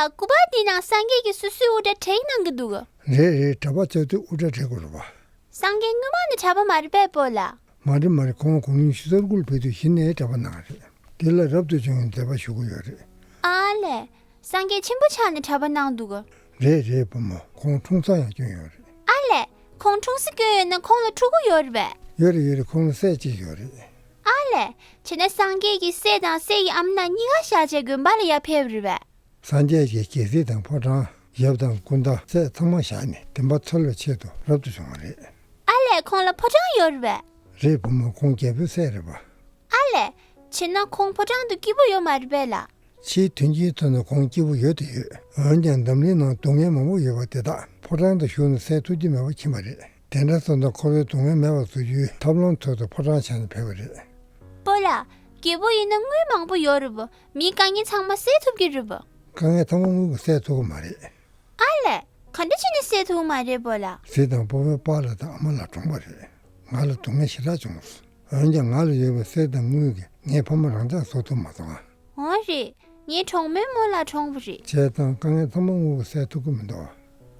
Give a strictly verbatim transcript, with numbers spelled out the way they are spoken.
སྐུ་པར་འདི་ནང་སངས་རྒྱས་ཀྱིས་སོ་སོའི་དབུ་སྐྲ་བྲེགས་གནང་གི་འདུག་ག་རེད་རེད། གྲྭ་པ་བཅའ་དུས་དབུ་སྐྲ་བྲེག་དགོས་རེད་པ། སངས་རྒྱས་སྔོན་མ་ནས་གྲྭ་པ་མ་རེད་པས་སྤོ་ལགས། མ་རེད་མ་རེད། ཁོང་དགུང་ལོ་ཉི་ཤུ་རྩ་དགུ་ལ་ཕེབས་དུས་གཞི་ནས་གྲྭ་པ་གནང་རེད། དེ་ལ་རབ་ཏུ་བྱུང་བའི་མཛད་པ་ཞུ་གི་ཡོད་རེད། ཨ་ལས། སངས་རྒྱས་ཆེན་པོ་ཆགས་ནས་གྲྭ་པ་གནང་འདུག་ག་རེད་རེད་བུ་མོ། ཁོང་འཁྲུངས་ས་ཡང་སྐྱོན་ཡོད་རེད། ཨ་ལས། ཁོང་འཁྲུངས་ས་སྐྱོན་ཡོད་ན་ཁོང་ལ་ཕྲུ་གུ་ཡོད་རེད་པས། ཡོད་རེད་ཡོད་རེད། ཁོང་ལ་སྲས་གཅིག་ཡོད་རེད། ཨ་ལས། བྱས་ན་སངས་རྒྱས་ཀྱི་སྲས་དང་སྲས་ཀྱི་ཨ་མ་གཉིས་ཀ་བཞག་བྱས་དགོན་པ་ལ་ཡར་ཕེབས་རེད་པས། སངས་རྒྱས་ཀྱིས་རྒྱལ་སྲིད་དང་ཕོ་བྲང་། ཡབ་དང་སྐུ་ཟླ་སྲས་ཚང་མ་བཞག་ནས་བདེན་པ་འཚོལ་བའི་ཆེད་དུ་རབ་ཏུ་བྱུང་བ་རེད། ཨ་ལས། ཁོང་ལ་ཕོ་བྲང་ཡོད་རེད་པས། རེད་བུ་མོ། ཁོང་རྒྱལ་པོའི་སྲས་རེད་པ། ཨ་ལས། བྱས་ན་ཁོང་ཕོ་བྲང་དུ་སྐྱིད་པོ་ཡོད་མ་རེད་པས་ལགས། ཕྱིའི་དོན་རྐྱེན་ཐོག་ནས་ཁོང་སྐྱིད་པོ་ཡོད་དུ་ཡོད། འོན་ཀྱང་འཛམ་གླིང་ནང་སྡུག་བསྔལ་མང་པོ་ཡོད་པ་དེ་དག་ཕོ་བྲང་དུ་བཞུགས་ནས་སེལ་ཐུབ་ཀྱི་མེད་པ་མཁྱེན་པ་རེད། དེ་འདྲ་སོང་ཙང་འཁོར་བའི་སྡུག་བསྔལ་མེད་པར་བཟོ་རྒྱུའི་ཐབས་ལམ་ཐོག་ཏུ་ཕོ་བྲང་བཞག་ནས་ཕེབས་པ་རེད། སྤོ་ལགས། རྒྱལ་པོ་ཡིན་ན་དངུལ་མང་པོ་ཡོད་རེད་པ། མིའི་དཀའ་ངལ་ཚང་མ་སེལ་ཐུབ་ཀྱི་རེད་པ། དཀའ་ངལ་ཚང་མ་དངུལ་གྱིས་སེལ་ཐུབ་ཀྱི་མ་རེད། ཨ་ལས། ག་འདྲ་བྱས་ནས་སེལ་ཐུབ་ཀྱི་མ་རེད་སྤོ་ལགས། གཟིགས་དང་། སྤོ་བོས་པཱ་ལགས་དང་ཨ་མ་ལགས་གྲོངས་པ་རེད། ང་ལ་སྡུག་བསྔལ་ཞེ་དྲག་བྱུང་སོང་། འོན་ཀྱང་ང་ལ་ཡོད་པའི་གསེར་དང་དངུལ་གྱིས་ངའི་ཕ་མ་རང་འཇགས་བཟོ་ཐུབ་མ་སོང་ང་། འོ་རེད། ངའི་གྲོགས་མོའི་རྨོ་ལགས་གྲོངས་པ་རེད། བྱས་ཙང་དཀའ་ངལ་ཚང་མ་དངུལ་གྱིས་སེལ་ཐུབ་ཀྱི་མི་འདུག